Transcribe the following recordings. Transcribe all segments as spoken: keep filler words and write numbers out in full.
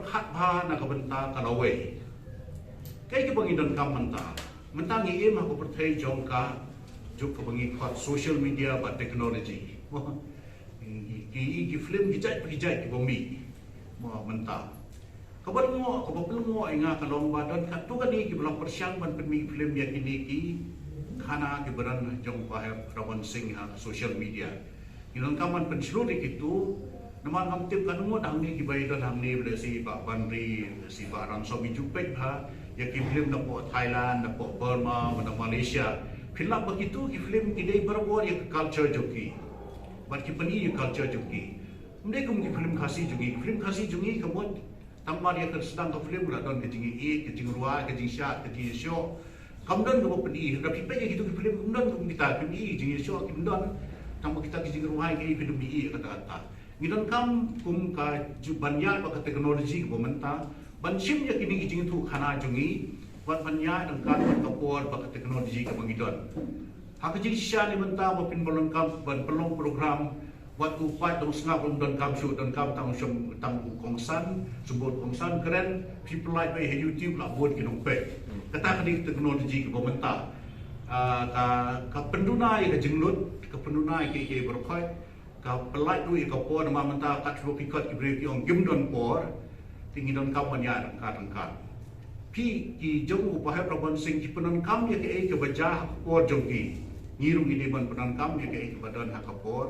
Khat bha na ka bynta ka lawei. Kaei kaba ngi donkam mynta? Mynta ngi im ha ka pyrthei jong ka juk kaba ngi khot social media bad technology. Ki, ki, ki film ki jait pa ki jait kiba mih mynta. Kaba lyngngoh, kaba pynlyngngoh ïa nga ka long ba don katto katne kiba la pyrshang ban pynmih film ïa kine ki khana kiba don jong u Bah Hep Raban Singh ha social media. Ngi donkam ban pynshlur ïa kito, namar ngam tip katno ngut hangne kiba ïadon hangne, lehse i Bah Banri, lehse i Bah Ransom, i ju peit bha ïa ki film napoh Thailand, napoh Burma, na Malaysia. Phin lap ba kito ki film ki dei barabor ïa ka culture jong ki. Bad ki pyni ïa ka culture jong ki. Ym dei kum ki film Khasi jong ngi. Ki film Khasi jong ngi ka mut tang mar ïa ka sdang ka film la don ka jingïaieit, ka jingrwai, ka jingshad, ka jingïashoh. Kam don kaba pyni. Hynrei phi peit ïa kito ki film, kam don kum kita, pyni jingïashoh, kim don. Tang ba kita ki jingrwai ki pyni kata kata. Ngi donkam kum ka ju-, ban ïaid bad ka technology kaba mynta, ban shim ïa kine ki jingïathuhkhana jong ngi, bad ban ïaid ryngkat bad ka por bad ka technology kaba ngi don. Ha ka jingshisha ne mynta ba phin ba donkam ban pynlong program, wat u paid dong sngap ruh ym donkam shuh, donkam tang u shong, tang u kongsan, shu bud kongsan, kren, phi pynlait beit ha YouTube la bud ki nongpeit. Kata ka dei ka technology kaba mynta. Ah, ka, ka pynduna ïa ka jinglut, ka pynduna ïa kiei kiei baroh khoit, ka pynlait ruh ïa ka por, namar mynta katba phi khot ki briew ki ong kim don por, te ngi donkam ban ïaid ryngkat ryngkat. Phi ki jong u Bah Hep Raban Singh ki pyndonkam ïa kaei kaba jia ha ka por jong ki. Ngi ruh ngi dei ban pyndonkam ïa kaei kaba don ha ka por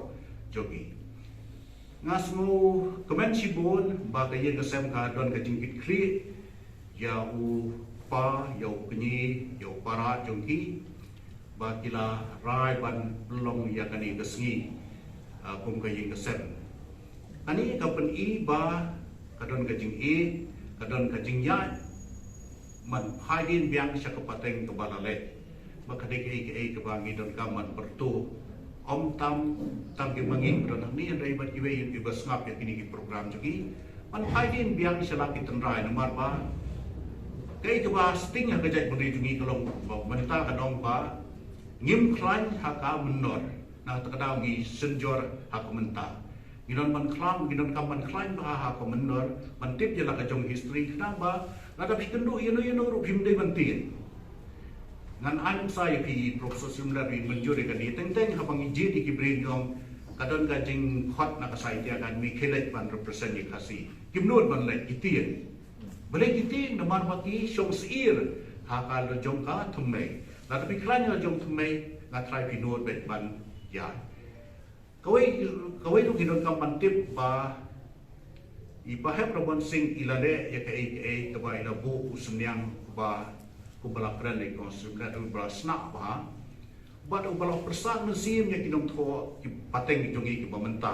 jong ki. Nga sngewkmen shibun ba ka ïing ka sem ka don ka jingkitkhlieh ïa u pa, ïa u kñi, ïa u para jong ki, ba ki la rai ban pynlong ïa kane ka sngi, ah, kum ka ïing ka sem. Kane ka pyni ba ka don ka jingïeit, ka don ka jingïaid, ban phai dien biang sha ka pateng kaba la leit. Ba ka dei kaei kaei kaba ngi donkam ban pyrto. Ym tang, tang ki ma ngi ba don hangne, hynrei bad kiwei kiba sngap ïa kine ki program jong ngi. Ban phai dien biang sha la ki tynrai, namar ba kaei kaba sting ha ka jaitbynriew jong ngi ka long ba mynta ka dong ba ngim khlaiñ ha ka mynnor. Na kata ka daw ngi synjor ha ka mynta. Ngi don ban khlaiñ, ngi donkam ban khlaiñ bha ha ka mynnor, ban tip ïa la ka jong history, khnang ba lada phi kynduh ïano ïano ruh phim dei ban tieng. Ngan ai nuksa ïa phi, Professor Sumler, phi mynjur ïa kane. Teng teng haba ngi jied ïa ki briew ngi ong ka don ka jingkhot na ka Sahitya Akademi, khie leit ban represent ïa Khasi. Kim nud ban leit, ki tieng. Balei ki tieng? Namar ba ki shong syier ha ka la jong ka thymmei. Lada phi khlaiñ la jong thymmei, nga tharai phi nud beit ban ïaid. Kawei, kawei ruh ngi donkam ban tip ba i Bah Hep Raban Singh i la leh ïa kaei kaei kaba i la buh u synñiang ba kumba la kren lei kong sum ka tu ba la snak bha. Bad uba la pyrshang mynsiem ïa ki nongthoh ki pateng jong ngi kiba mynta.